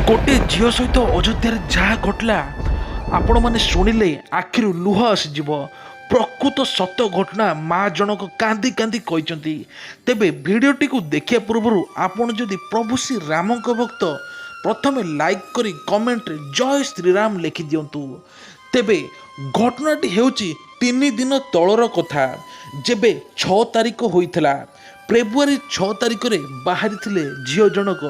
ଗୋଟେ ଝିଅ ସହିତ ଅଯୋଧ୍ୟାରେ ଯାହା ଘଟିଲା, ଆପଣମାନେ ଶୁଣିଲେ ଆଖିରୁ ଲୁହ ଆସିଯିବ। ପ୍ରକୃତ ସତ ଘଟଣା ମା ଜଣକ କାନ୍ଦି କାନ୍ଦି କହିଛନ୍ତି। ତେବେ ଭିଡ଼ିଓଟିକୁ ଦେଖିବା ପୂର୍ବରୁ ଆପଣ ଯଦି ପ୍ରଭୁ ଶ୍ରୀ ରାମଙ୍କ ଭକ୍ତ, ପ୍ରଥମେ ଲାଇକ୍ କରି କମେଣ୍ଟରେ ଜୟ ଶ୍ରୀରାମ ଲେଖିଦିଅନ୍ତୁ। ତେବେ ଘଟଣାଟି ହେଉଛି 3 ଦିନ ତଳର କଥା, ଯେବେ 6 ତାରିଖ ହୋଇଥିଲା। ଫେବୃଆରୀ 6 ତାରିଖରେ ବାହାରିଥିଲେ ଝିଅ ଜଣକ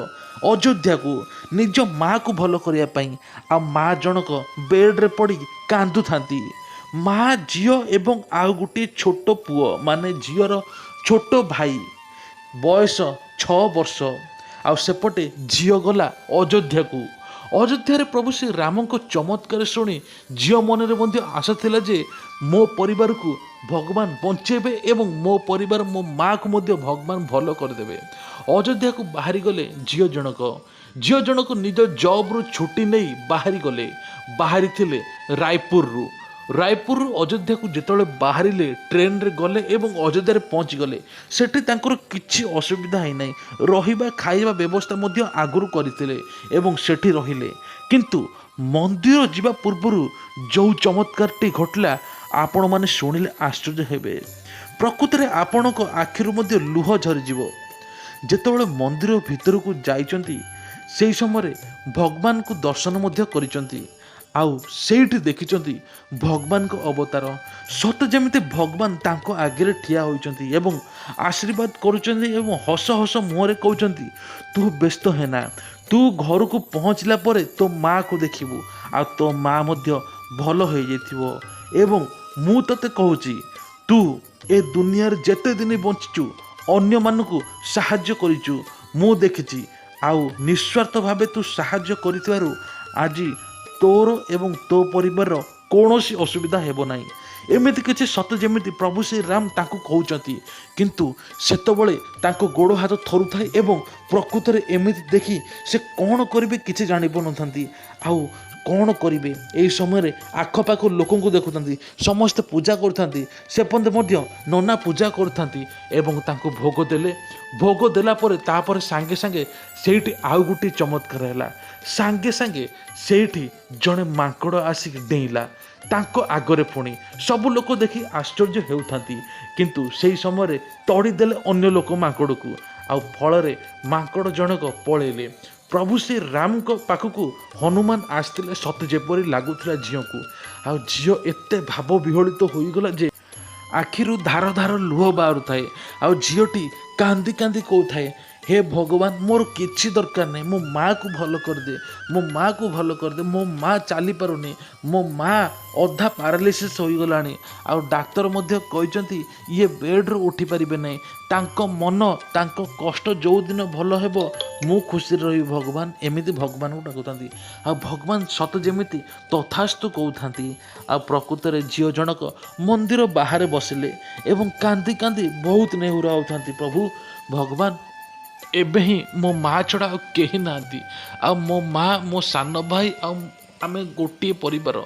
ଅଯୋଧ୍ୟାକୁ ନିଜ ମାଆକୁ ଭଲ କରିବା ପାଇଁ। ଆଉ ମା ଜଣକ ବେଡ଼ରେ ପଡ଼ି କାନ୍ଦୁଥାନ୍ତି। ମା, ଝିଅ ଏବଂ ଆଉ ଗୋଟିଏ ଛୋଟ ପୁଅ, ମାନେ ଝିଅର ଛୋଟ ଭାଇ, ବୟସ 6 ବର୍ଷ। ଆଉ ସେପଟେ ଝିଅ ଗଲା ଅଯୋଧ୍ୟାକୁ। ଅଯୋଧ୍ୟାରେ ପ୍ରଭୁ ଶ୍ରୀ ରାମଙ୍କ ଚମତ୍କାର ଶୁଣି ଝିଅ ମନରେ ମଧ୍ୟ ଆଶା ଥିଲା ଯେ ମୋ ପରିବାରକୁ ଭଗବାନ ବଞ୍ଚେଇବେ ଏବଂ ମୋ ପରିବାର, ମୋ ମାଆକୁ ମଧ୍ୟ ଭଗବାନ ଭଲ କରିଦେବେ। ଅଯୋଧ୍ୟାକୁ ବାହାରି ଗଲେ ଝିଅ ଜଣକ। ଝିଅ ଜଣକ ନିଜ ଜବ୍ରୁ ଛୁଟି ନେଇ ବାହାରି ଗଲେ। ବାହାରିଥିଲେ ରାୟପୁରରୁ। ରାୟପୁରରୁ ଅଯୋଧ୍ୟାକୁ ଯେତେବେଳେ ବାହାରିଲେ, ଟ୍ରେନରେ ଗଲେ ଏବଂ ଅଯୋଧ୍ୟାରେ ପହଞ୍ଚିଗଲେ। ସେଠି ତାଙ୍କର କିଛି ଅସୁବିଧା ହେଇନାହିଁ। ରହିବା ଖାଇବା ବ୍ୟବସ୍ଥା ମଧ୍ୟ ଆଗରୁ କରିଥିଲେ ଏବଂ ସେଠି ରହିଲେ। କିନ୍ତୁ ମନ୍ଦିର ଯିବା ପୂର୍ବରୁ ଯେଉଁ ଚମତ୍କାରଟି ଘଟିଲା, ଆପଣମାନେ ଶୁଣିଲେ ଆଶ୍ଚର୍ଯ୍ୟ ହେବେ। ପ୍ରକୃତରେ ଆପଣଙ୍କ ଆଖିରୁ ମଧ୍ୟ ଲୁହ ଝରିଯିବ। ଯେତେବେଳେ ମନ୍ଦିର ଭିତରକୁ ଯାଇଛନ୍ତି, ସେହି ସମୟରେ ଭଗବାନଙ୍କୁ ଦର୍ଶନ ମଧ୍ୟ କରିଛନ୍ତି। ଆଉ ସେଇଠି ଦେଖିଛନ୍ତି ଭଗବାନଙ୍କ ଅବତାର। ସତେ ଯେମିତି ଭଗବାନ ତାଙ୍କ ଆଗରେ ଠିଆ ହୋଇଛନ୍ତି ଏବଂ ଆଶୀର୍ବାଦ କରୁଛନ୍ତି ଏବଂ ହସ ହସ ମୁହଁରେ କହୁଛନ୍ତି, "ତୁ ବ୍ୟସ୍ତ ହେନା, ତୁ ଘରକୁ ପହଞ୍ଚିଲା ପରେ ତୋ ମାଆକୁ ଦେଖିବୁ ଆଉ ତୋ ମାଆ ମଧ୍ୟ ଭଲ ହୋଇଯାଇଥିବ। ଏବଂ ମୁଁ ତୋତେ କହୁଛି, ତୁ ଏ ଦୁନିଆରେ ଯେତେ ଦିନ ବଞ୍ଚିଛୁ, ଅନ୍ୟମାନଙ୍କୁ ସାହାଯ୍ୟ କରିଛୁ, ମୁଁ ଦେଖିଛି। ଆଉ ନିସ୍ୱାର୍ଥ ଭାବେ ତୁ ସାହାଯ୍ୟ କରିଥିବାରୁ ଆଜି ତୋର ଏବଂ ତୋ ପରିବାରର କୌଣସି ଅସୁବିଧା ହେବ ନାହିଁ।" ଏମିତି କିଛି ସତେ ଯେମିତି ପ୍ରଭୁ ଶ୍ରୀରାମ ତାଙ୍କୁ କହୁଛନ୍ତି। କିନ୍ତୁ ସେତେବେଳେ ତାଙ୍କ ଗୋଡ଼ ହାତ ଥରୁଥାଏ ଏବଂ ପ୍ରକୃତରେ ଏମିତି ଦେଖି ସେ କ'ଣ କରିବେ କିଛି ଜାଣିପାରୁନଥାନ୍ତି। ଆଉ କ'ଣ କରିବେ, ଏହି ସମୟରେ ଆଖପାଖ ଲୋକଙ୍କୁ ଦେଖୁଥାନ୍ତି, ସମସ୍ତେ ପୂଜା କରୁଥାନ୍ତି। ସେପର୍ଯ୍ୟନ୍ତ ମଧ୍ୟ ନନା ପୂଜା କରୁଥାନ୍ତି ଏବଂ ତାଙ୍କୁ ଭୋଗ ଦେଲେ। ଭୋଗ ଦେଲା ପରେ ତାପରେ ସାଙ୍ଗେ ସାଙ୍ଗେ ସେଇଠି ଆଉ ଗୋଟିଏ ଚମତ୍କାର ହେଲା। ସାଙ୍ଗେ ସାଙ୍ଗେ ସେଇଠି ଜଣେ ମାଙ୍କଡ଼ ଆସିକି ଡେଇଁଲା ତାଙ୍କ ଆଗରେ। ପୁଣି ସବୁ ଲୋକ ଦେଖି ଆଶ୍ଚର୍ଯ୍ୟ ହେଉଥାନ୍ତି। କିନ୍ତୁ ସେହି ସମୟରେ ତଡ଼ି ଦେଲେ ଅନ୍ୟ ଲୋକ ମାଙ୍କଡ଼କୁ, ଆଉ ଫଳରେ ମାଙ୍କଡ଼ ଜଣକ ପଳେଇଲେ। ପ୍ରଭୁ ଶ୍ରୀ ରାମଙ୍କ ପାଖକୁ ହନୁମାନ ଆସିଥିଲେ ସତେ ଯେପରି ଲାଗୁଥିଲା ଝିଅକୁ। ଆଉ ଝିଅ ଏତେ ଭାବ ବିହ୍ୱଳିତ ହୋଇଗଲା ଯେ ଆଖିରୁ ଧାର ଧାର ଲୁହ ବାହାରୁଥାଏ। ଆଉ ଝିଅଟି କାନ୍ଦି କାନ୍ଦି କହୁଥାଏ, "ହେ ଭଗବାନ, ମୋର କିଛି ଦରକାର ନାହିଁ, ମୋ ମାଆକୁ ଭଲ କରିଦେ, ମୋ ମାଆକୁ ଭଲ କରିଦେ। ମୋ ମା ଚାଲିପାରୁନି, ମୋ ମା ଅଧା ପାରାଲିସିସ୍ ହୋଇଗଲାଣି ଆଉ ଡାକ୍ତର ମଧ୍ୟ କହିଛନ୍ତି ଇଏ ବେଡ଼ରୁ ଉଠି ପାରିବେ ନାହିଁ। ତାଙ୍କ ମନ, ତାଙ୍କ କଷ୍ଟ ଯେଉଁଦିନ ଭଲ ହେବ, ମୁଁ ଖୁସିରେ ରହିବି ଭଗବାନ।" ଏମିତି ଭଗବାନଙ୍କୁ ଡାକୁଥାନ୍ତି ଆଉ ଭଗବାନ ସତ ଯେମିତି ତଥାସ୍ତୁ କହୁଥାନ୍ତି। ଆଉ ପ୍ରକୃତରେ ଝିଅ ଜଣକ ମନ୍ଦିର ବାହାରେ ବସିଲେ ଏବଂ କାନ୍ଦି କାନ୍ଦି ବହୁତ ନେହୁରା ହେଉଥାନ୍ତି, "ପ୍ରଭୁ ଭଗବାନ, ଏବେ ହିଁ ମୋ ମା ଛଡ଼ା ଆଉ କେହି ନାହାନ୍ତି। ଆଉ ମୋ ମା, ମୋ ସାନ ଭାଇ ଆଉ ଆମେ ଗୋଟିଏ ପରିବାର।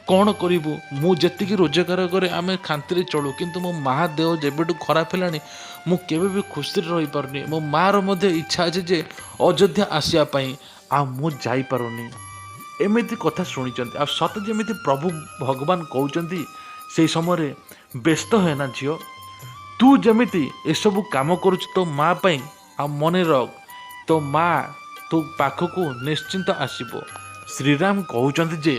କ'ଣ କରିବୁ? ମୁଁ ଯେତିକି ରୋଜଗାର କରେ, ଆମେ ଶାନ୍ତିରେ ଚଳୁ। କିନ୍ତୁ ମୋ ମା ଦେହ ଯେବେଠୁ ଖରାପ ହେଲାଣି, ମୁଁ କେବେ ବି ଖୁସିରେ ରହିପାରୁନି। ମୋ ମାଆର ମଧ୍ୟ ଇଚ୍ଛା ଅଛି ଯେ ଅଯୋଧ୍ୟା ଆସିବା ପାଇଁ, ଆଉ ମୁଁ ଯାଇପାରୁନି।" ଏମିତି କଥା ଶୁଣିଛନ୍ତି ଆଉ ସତେ ଯେମିତି ପ୍ରଭୁ ଭଗବାନ କହୁଛନ୍ତି ସେଇ ସମୟରେ, "ବ୍ୟସ୍ତ ହେନା ଝିଅ, ତୁ ଯେମିତି ଏସବୁ କାମ କରୁଛୁ ତୋ ମା ପାଇଁ, ଆଉ ମନେ ରଖ, ତୋ ମା ତୋ ପାଖକୁ ନିଶ୍ଚିନ୍ତ ଆସିବ।" ଶ୍ରୀରାମ କହୁଛନ୍ତି ଯେ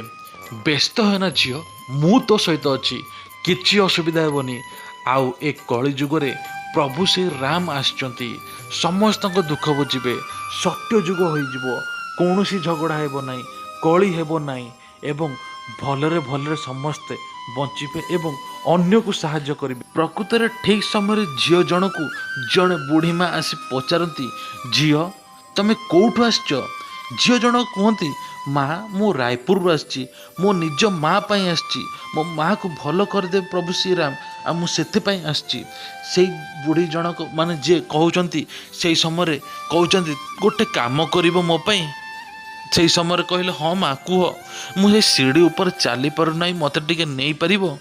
ବ୍ୟସ୍ତ ହେନା ଝିଅ, ମୁଁ ତୋ ସହିତ ଅଛି, କିଛି ଅସୁବିଧା ହେବନି। ଆଉ ଏ କଳି ଯୁଗରେ ପ୍ରଭୁ ଶ୍ରୀ ରାମ ଆସିଛନ୍ତି, ସମସ୍ତଙ୍କ ଦୁଃଖ ବୁଝିବେ। ସତ୍ୟ ଯୁଗ ହୋଇଯିବ, କୌଣସି ଝଗଡ଼ା ହେବ ନାହିଁ, କଳି ହେବ ନାହିଁ ଏବଂ ଭଲରେ ଭଲରେ ସମସ୍ତେ ବଞ୍ଚିବେ ଏବଂ ଅନ୍ୟକୁ ସାହାଯ୍ୟ କରିବେ। ପ୍ରକୃତରେ ଠିକ୍ ସମୟରେ ଝିଅ ଜଣକୁ ଜଣେ ବୁଢ଼ୀ ମା ଆସି ପଚାରନ୍ତି, "ଝିଅ, ତମେ କେଉଁଠୁ ଆସିଛ?" ଝିଅ ଜଣକ କୁହନ୍ତି, "ମା, ମୁଁ ରାୟପୁରରୁ ଆସିଛି। ମୋ ନିଜ ମା ପାଇଁ ଆସିଛି। ମୋ ମାଆକୁ ଭଲ କରିଦେବେ ପ୍ରଭୁ ଶ୍ରୀରାମ, ଆଉ ମୁଁ ସେଥିପାଇଁ ଆସିଛି।" ସେଇ ବୁଢ଼ୀ ଜଣକ, ମାନେ ଯିଏ କହୁଛନ୍ତି, ସେଇ ସମୟରେ କହୁଛନ୍ତି, "ଗୋଟେ କାମ କରିବ ମୋ ପାଇଁ?" ସେଇ ସମୟରେ କହିଲେ, "ହଁ ମା, କୁହ।" "ମୁଁ ସେ ସିଢ଼ି ଉପରେ ଚାଲିପାରୁନାହିଁ, ମୋତେ ଟିକେ ନେଇପାରିବ?"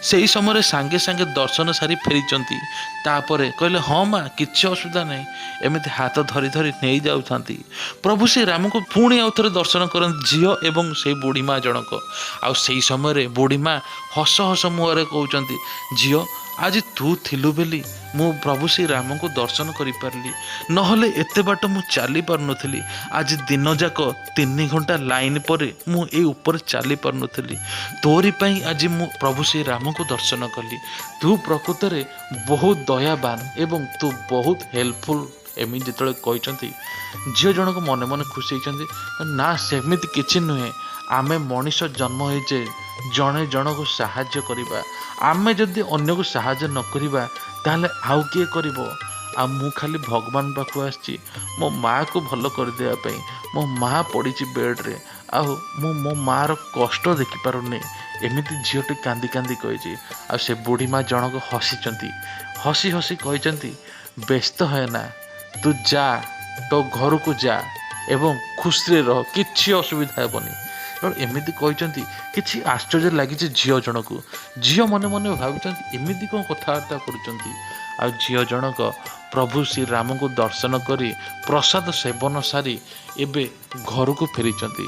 ସେହି ସମୟରେ ସାଙ୍ଗେ ସାଙ୍ଗେ ଦର୍ଶନ ସାରି ଫେରିଛନ୍ତି। ତାପରେ କହିଲେ, ହଁ ମା, କିଛି ଅସୁବିଧା ନାହିଁ। ଏମିତି ହାତ ଧରି ଧରି ନେଇଯାଉଥାନ୍ତି। ପ୍ରଭୁ ଶ୍ରୀ ରାମଙ୍କୁ ପୁଣି ଆଉ ଥରେ ଦର୍ଶନ କରନ୍ତି ଝିଅ ଏବଂ ସେଇ ବୁଢ଼ୀ ମା ଜଣକ। ଆଉ ସେଇ ସମୟରେ ବୁଢ଼ୀ ମା ହସ ହସ ମୁହଁରେ କହୁଛନ୍ତି, ଝିଅ, ଆଜି ତୁ ଥିଲୁ ବୋଲି ମୁଁ ପ୍ରଭୁ ଶ୍ରୀ ରାମଙ୍କୁ ଦର୍ଶନ କରିପାରିଲି, ନହେଲେ ଏତେ ବାଟ ମୁଁ ଚାଲି ପାରୁନଥିଲି। ଆଜି ଦିନଯାକ 3 ଘଣ୍ଟା ଲାଇନ୍ ପରେ ମୁଁ ଏଇ ଉପରେ ଚାଲି ପାରୁନଥିଲି। ତୋରି ପାଇଁ ଆଜି ମୁଁ ପ୍ରଭୁ ଶ୍ରୀ ରାମଙ୍କୁ ଦର୍ଶନ କଲି। ତୁ ପ୍ରକୃତରେ ବହୁତ ଦୟାବାନ ଏବଂ ତୁ ବହୁତ ହେଲ୍ପଫୁଲ୍। ଏମିତି ଯେତେବେଳେ କହିଛନ୍ତି, ଝିଅ ଜଣକ ମନେ ମନେ ଖୁସି ହେଇଛନ୍ତି। ନା, ସେମିତି କିଛି ନୁହେଁ। ଆମେ ମଣିଷ ଜନ୍ମ ହେଇଛେ ଜଣେ ଜଣକୁ ସାହାଯ୍ୟ କରିବା। ଆମେ ଯଦି ଅନ୍ୟକୁ ସାହାଯ୍ୟ ନ କରିବା, ତାହେଲେ ଆଉ କିଏ କରିବ? ଆଉ ମୁଁ ଖାଲି ଭଗବାନ ପାଖକୁ ଆସିଛି ମୋ ମାଆକୁ ଭଲ କରିଦେବା ପାଇଁ। ମୋ ମାଆ ପଡ଼ିଛି ବେଡ଼୍ରେ, ଆଉ ମୁଁ ମୋ ମାଆର କଷ୍ଟ ଦେଖିପାରୁନି। ଏମିତି ଝିଅଟି କାନ୍ଦି କାନ୍ଦି କହିଛି। ଆଉ ସେ ବୁଢ଼ୀ ମା ଜଣକ ହସିଛନ୍ତି। ହସି ହସି କହିଛନ୍ତି, ବ୍ୟସ୍ତ ହୁଏନା, ତୁ ଯା, ତୋ ଘରକୁ ଯା ଏବଂ ଖୁସିରେ ରହ, କିଛି ଅସୁବିଧା ହେବନି। ତେଣୁ ଏମିତି କହିଛନ୍ତି। କିଛି ଆଶ୍ଚର୍ଯ୍ୟ ଲାଗିଛି ଝିଅ ଜଣକୁ। ଝିଅ ମନେ ମନେ ଭାବୁଛନ୍ତି, ଏମିତି କ'ଣ କଥାବାର୍ତ୍ତା କରୁଛନ୍ତି? ଆଉ ଝିଅ ଜଣକ ପ୍ରଭୁ ଶ୍ରୀରାମଙ୍କୁ ଦର୍ଶନ କରି, ପ୍ରସାଦ ସେବନ ସାରି ଏବେ ଘରକୁ ଫେରିଛନ୍ତି।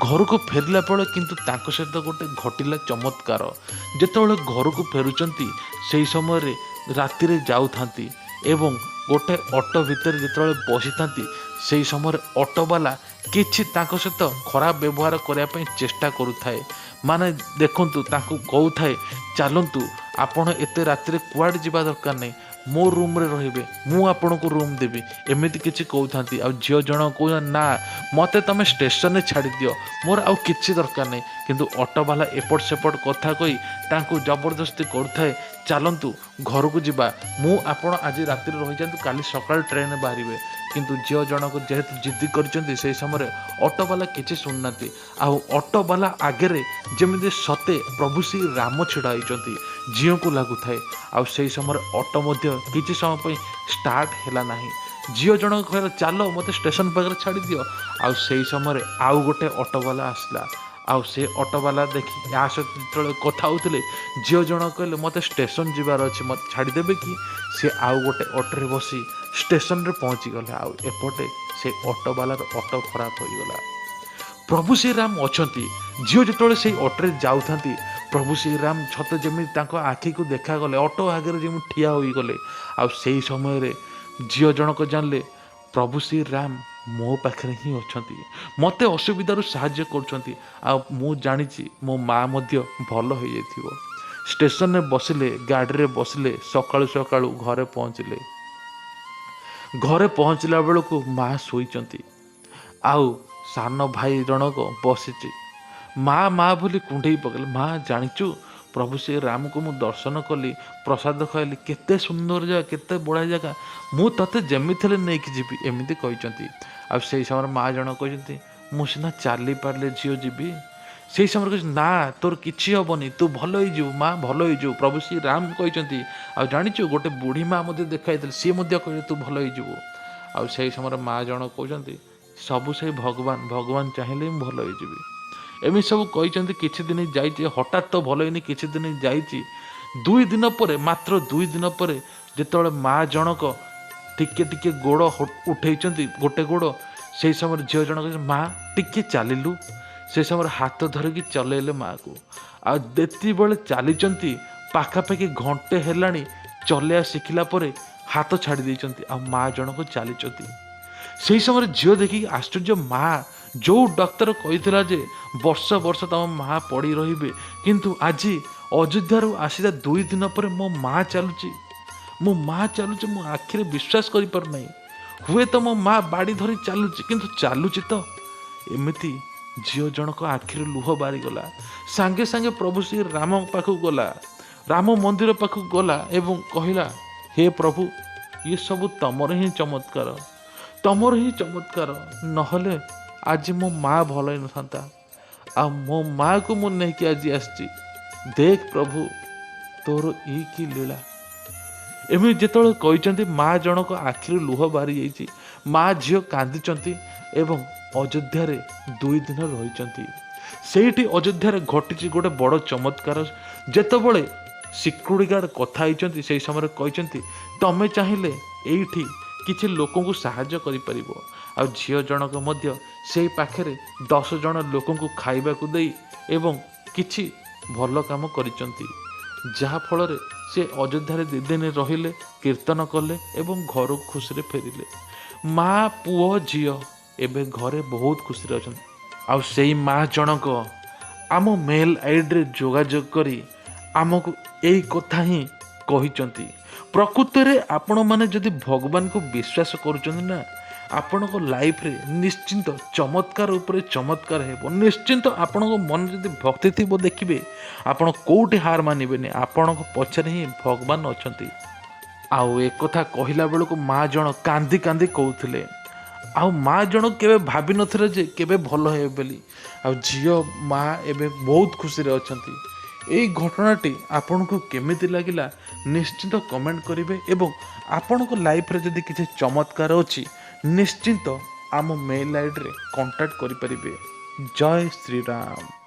ଘରକୁ ଫେରିଲା ବେଳେ କିନ୍ତୁ ତାଙ୍କ ସହିତ ଗୋଟେ ଘଟିଲା ଚମତ୍କାର। ଯେତେବେଳେ ଘରକୁ ଫେରୁଛନ୍ତି, ସେହି ସମୟରେ ରାତିରେ ଯାଉଥାନ୍ତି ଏବଂ ଗୋଟେ ଅଟୋ ଭିତରେ ଯେତେବେଳେ ବସିଥାନ୍ତି, ସେହି ସମୟରେ ଅଟୋବାଲା କିଛି ତାଙ୍କ ସହିତ ଖରାପ ବ୍ୟବହାର କରିବା ପାଇଁ ଚେଷ୍ଟା କରୁଥାଏ। ମାନେ ଦେଖନ୍ତୁ, ତାଙ୍କୁ କହୁଥାଏ, ଚାଲନ୍ତୁ, ଆପଣ ଏତେ ରାତିରେ କୁଆଡ଼େ ଯିବା ଦରକାର ନାହିଁ, ମୋ ରୁମ୍ରେ ରହିବେ, ମୁଁ ଆପଣଙ୍କୁ ରୁମ୍ ଦେବି। ଏମିତି କିଛି କହୁଥାନ୍ତି। ଆଉ ଝିଅ ଜଣ କହୁଛନ୍ତି, ନା, ମୋତେ ତୁମେ ଷ୍ଟେସନରେ ଛାଡ଼ିଦିଅ, ମୋର ଆଉ କିଛି ଦରକାର ନାହିଁ। କିନ୍ତୁ ଅଟୋବାଲା ଏପଟ ସେପଟ କଥା କହି ତାଙ୍କୁ ଜବରଦସ୍ତି କରୁଥାଏ, ଚାଲନ୍ତୁ ଘରକୁ ଯିବା, ମୁଁ ଆପଣ ଆଜି ରାତିରେ ରହିଯାଆନ୍ତୁ, କାଲି ସକାଳେ ଟ୍ରେନ୍ ବାହାରିବେ। କିନ୍ତୁ ଝିଅ ଜଣକ ଯେହେତୁ ଜିଦ୍ଦି କରିଛନ୍ତି, ସେହି ସମୟରେ ଅଟୋବାଲା କିଛି ଶୁଣୁନାହାନ୍ତି। ଆଉ ଅଟୋବାଲା ଆଗରେ ଯେମିତି ସତେ ପ୍ରଭୁ ଶ୍ରୀ ରାମ ଛିଡ଼ା ହେଇଛନ୍ତି, ଝିଅକୁ ଲାଗୁଥାଏ। ଆଉ ସେହି ସମୟରେ ଅଟୋ ମଧ୍ୟ କିଛି ସମୟ ପାଇଁ ଷ୍ଟାର୍ଟ ହେଲା ନାହିଁ। ଝିଅ ଜଣକ କହିଲା, ଚାଲ, ମୋତେ ଷ୍ଟେସନ ପାଖରେ ଛାଡ଼ିଦିଅ। ଆଉ ସେଇ ସମୟରେ ଆଉ ଗୋଟେ ଅଟୋବାଲା ଆସିଲା। ଆଉ ସେ ଅଟୋବାଲା ଦେଖି ୟା ସହିତ ଯେତେବେଳେ କଥା ହେଉଥିଲେ, ଝିଅ ଜଣକ କହିଲେ, ମୋତେ ଷ୍ଟେସନ ଯିବାର ଅଛି, ମୋତେ ଛାଡ଼ିଦେବେ କି? ସେ ଆଉ ଗୋଟେ ଅଟୋରେ ବସି ଷ୍ଟେସନରେ ପହଞ୍ଚିଗଲେ। ଆଉ ଏପଟେ ସେ ଅଟୋବାଲାର ଅଟୋ ଖରାପ ହୋଇଗଲା। ପ୍ରଭୁ ଶ୍ରୀରାମ ଅଛନ୍ତି। ଝିଅ ଯେତେବେଳେ ସେଇ ଅଟୋରେ ଯାଉଥାନ୍ତି, ପ୍ରଭୁ ଶ୍ରୀରାମ ସତେ ଯେମିତି ତାଙ୍କ ଆଖିକୁ ଦେଖାଗଲେ, ଅଟୋ ଆଗରେ ଯେମିତି ଠିଆ ହୋଇଗଲେ। ଆଉ ସେଇ ସମୟରେ ଝିଅ ଜଣକ ଜାଣିଲେ, ପ୍ରଭୁ ଶ୍ରୀରାମ ମୋ ପାଖରେ ହିଁ ଅଛନ୍ତି, ମୋତେ ଅସୁବିଧାରୁ ସାହାଯ୍ୟ କରୁଛନ୍ତି। ଆଉ ମୁଁ ଜାଣିଛି ମୋ ମା ମଧ୍ୟ ଭଲ ହୋଇଯାଇଥିବ। ଷ୍ଟେସନରେ ବସିଲେ, ଗାଡ଼ିରେ ବସିଲେ, ସକାଳୁ ସକାଳୁ ଘରେ ପହଞ୍ଚିଲେ। ଘରେ ପହଞ୍ଚିଲା ବେଳକୁ ମା ଶୋଇଛନ୍ତି ଆଉ ସାନ ଭାଇ ଜଣକ ବସିଛି। ମା ମା ବୋଲି କୁଣ୍ଢେଇ ପକେଇଲେ। ମା, ଜାଣିଛୁ, ପ୍ରଭୁ ଶ୍ରୀ ରାମକୁ ମୁଁ ଦର୍ଶନ କଲି, ପ୍ରସାଦ ଖାଇଲି, କେତେ ସୁନ୍ଦର ଜାଗା, କେତେ ବଢ଼ିଆ ଜାଗା, ମୁଁ ତୋତେ ଯେମିତି ହେଲେ ନେଇକି ଯିବି। ଏମିତି କହିଛନ୍ତି। ଆଉ ସେଇ ସମୟରେ ମା ଜଣକ କହିଛନ୍ତି, ମୁଁ ସିନା ଚାଲି ପାରିଲେ ଝିଅ ଯିବି। ସେଇ ସମୟରେ କହିଛନ୍ତି, ନା, ତୋର କିଛି ହେବନି, ତୁ ଭଲ ହେଇଯିବୁ ମା, ଭଲ ହେଇଯିବୁ। ପ୍ରଭୁ ଶ୍ରୀ ରାମ କହିଛନ୍ତି। ଆଉ ଜାଣିଛୁ, ଗୋଟେ ବୁଢ଼ୀ ମା ମଧ୍ୟ ଦେଖାଇଥିଲେ, ସିଏ ମଧ୍ୟ କହିଲେ ତୁ ଭଲ ହେଇଯିବୁ। ଆଉ ସେଇ ସମୟରେ ମା ଜଣକ କହୁଛନ୍ତି, ସବୁ ସେଇ ଭଗବାନ, ଭଗବାନ ଚାହିଁଲେ ମୁଁ ଭଲ ହେଇଯିବି। ଏମିତି ସବୁ କହିଛନ୍ତି। କିଛି ଦିନ ଯାଇଛି, ହଠାତ୍ ତ ଭଲ ହେଇନି, କିଛି ଦିନ ଯାଇଛି। 2 ଦିନ ପରେ, ମାତ୍ର 2 ଦିନ ପରେ ଯେତେବେଳେ ମା ଜଣକ ଟିକେ ଟିକେ ଗୋଡ଼ ଉଠେଇଛନ୍ତି, ଗୋଟେ ଗୋଡ଼, ସେଇ ସମୟରେ ଝିଅ ଜଣକ, ମା, ଟିକେ ଚାଲିଲୁ। ସେ ସମୟରେ ହାତ ଧରିକି ଚଲେଇଲେ ମାଆକୁ। ଆଉ ଯେତିକିବେଳେ ଚାଲିଛନ୍ତି, ପାଖାପାଖି ଘଣ୍ଟେ ହେଲାଣି ଚଲେଇବା ଶିଖିଲା ପରେ ହାତ ଛାଡ଼ି ଦେଇଛନ୍ତି ଆଉ ମା ଜଣକ ଚାଲିଛନ୍ତି। ସେଇ ସମୟରେ ଝିଅ ଦେଖିକି ଆଶ୍ଚର୍ଯ୍ୟ। ମା, ଯେଉଁ ଡାକ୍ତର କହିଥିଲା ଯେ ବର୍ଷ ବର୍ଷ ତମ ମା ପଡ଼ି ରହିବେ, କିନ୍ତୁ ଆଜି ଅଯୋଧ୍ୟାରୁ ଆସିଲା 2 ଦିନ ପରେ ମୋ ମା ଚାଲୁଛି, ମୋ ମା ଚାଲୁଛି। ମୋ ଆଖିରେ ବିଶ୍ୱାସ କରିପାରୁନାହିଁ। ହୁଏତ ମୋ ମା ବାଡ଼ି ଧରି ଚାଲୁଛି, କିନ୍ତୁ ଚାଲୁଛି ତ। ଏମିତି ଝିଅ ଜଣକ ଆଖିରୁ ଲୁହ ବାହାରିଗଲା। ସାଙ୍ଗେ ସାଙ୍ଗେ ପ୍ରଭୁ ଶ୍ରୀ ରାମ ପାଖକୁ ଗଲା, ରାମ ମନ୍ଦିର ପାଖକୁ ଗଲା ଏବଂ କହିଲା, ହେ ପ୍ରଭୁ, ଇଏ ସବୁ ତମର ହିଁ ଚମତ୍କାର, ତମର ହିଁ ଚମତ୍କାର, ନହେଲେ ଆଜି ମୋ ମା ଭଲ ହେଇନଥାନ୍ତା। ଆଉ ମୋ ମାଆକୁ ମୁଁ ନେଇକି ଆଜି ଆସିଛି। ଦେଖ ପ୍ରଭୁ, ତୋର ଇ କି ଲୀଳା। ଏମିତି ଯେତେବେଳେ କହିଛନ୍ତି, ମା ଜଣକ ଆଖିରୁ ଲୁହ ବାହାରି ଯାଇଛି। ମା ଝିଅ କାନ୍ଦିଛନ୍ତି ଏବଂ ଅଯୋଧ୍ୟାରେ 2 ଦିନ ରହିଛନ୍ତି। ସେଇଠି ଅଯୋଧ୍ୟାରେ ଘଟିଛି ଗୋଟେ ବଡ଼ ଚମତ୍କାର। ଯେତେବେଳେ ସିକ୍ୟୁରିଟି ଗାର୍ଡ଼ କଥା ହେଇଛନ୍ତି, ସେଇ ସମୟରେ କହିଛନ୍ତି, ତମେ ଚାହିଁଲେ ଏଇଠି କିଛି ଲୋକଙ୍କୁ ସାହାଯ୍ୟ କରିପାରିବ। ଆଉ ଝିଅ ଜଣକ ମଧ୍ୟ ସେଇ ପାଖରେ 10 ଜଣ ଲୋକଙ୍କୁ ଖାଇବାକୁ ଦେଇ ଏବଂ କିଛି ଭଲ କାମ କରିଛନ୍ତି, ଯାହାଫଳରେ ସେ ଅଯୋଧ୍ୟାରେ 2 ଦିନ ରହିଲେ, କୀର୍ତ୍ତନ କଲେ ଏବଂ ଘରକୁ ଖୁସିରେ ଫେରିଲେ। ମା, ପୁଅ, ଝିଅ ଏବେ ଘରେ ବହୁତ ଖୁସିରେ ଅଛନ୍ତି। ଆଉ ସେଇ ମା ଜଣକ ଆମ ମେଲ୍ ଆଇଡ଼ିରେ ଯୋଗାଯୋଗ କରି ଆମକୁ ଏଇ କଥା ହିଁ କହିଛନ୍ତି। ପ୍ରକୃତରେ ଆପଣମାନେ ଯଦି ଭଗବାନଙ୍କୁ ବିଶ୍ୱାସ କରୁଛନ୍ତି ନା, ଆପଣଙ୍କ ଲାଇଫରେ ନିଶ୍ଚିନ୍ତ ଚମତ୍କାର ଉପରେ ଚମତ୍କାର ହେବ। ନିଶ୍ଚିନ୍ତ ଆପଣଙ୍କ ମନରେ ଯଦି ଭକ୍ତି ଥିବ, ଦେଖିବେ ଆପଣ କେଉଁଠି ହାର ମାନିବେନି। ଆପଣଙ୍କ ପଛରେ ହିଁ ଭଗବାନ ଅଛନ୍ତି। ଆଉ ଏକଥା କହିଲା ବେଳକୁ ମା ଜଣ କାନ୍ଦି କାନ୍ଦି କହୁଥିଲେ। ଆଉ ମା ଜଣ କେବେ ଭାବିନଥିଲେ ଯେ କେବେ ଭଲ ହେବେ ବୋଲି। ଆଉ ଝିଅ, ମା ଏବେ ବହୁତ ଖୁସିରେ ଅଛନ୍ତି। ଏଇ ଘଟଣାଟି ଆପଣଙ୍କୁ କେମିତି ଲାଗିଲା, ନିଶ୍ଚିନ୍ତ କମେଣ୍ଟ କରିବେ ଏବଂ ଆପଣଙ୍କ ଲାଇଫରେ ଯଦି କିଛି ଚମତ୍କାର ଅଛି, ନିଶ୍ଚିନ୍ତ ଆମ ମେଲ୍ ଆଇଡ଼ିରେ କଣ୍ଟାକ୍ଟ କରିପାରିବେ। ଜୟ ଶ୍ରୀରାମ।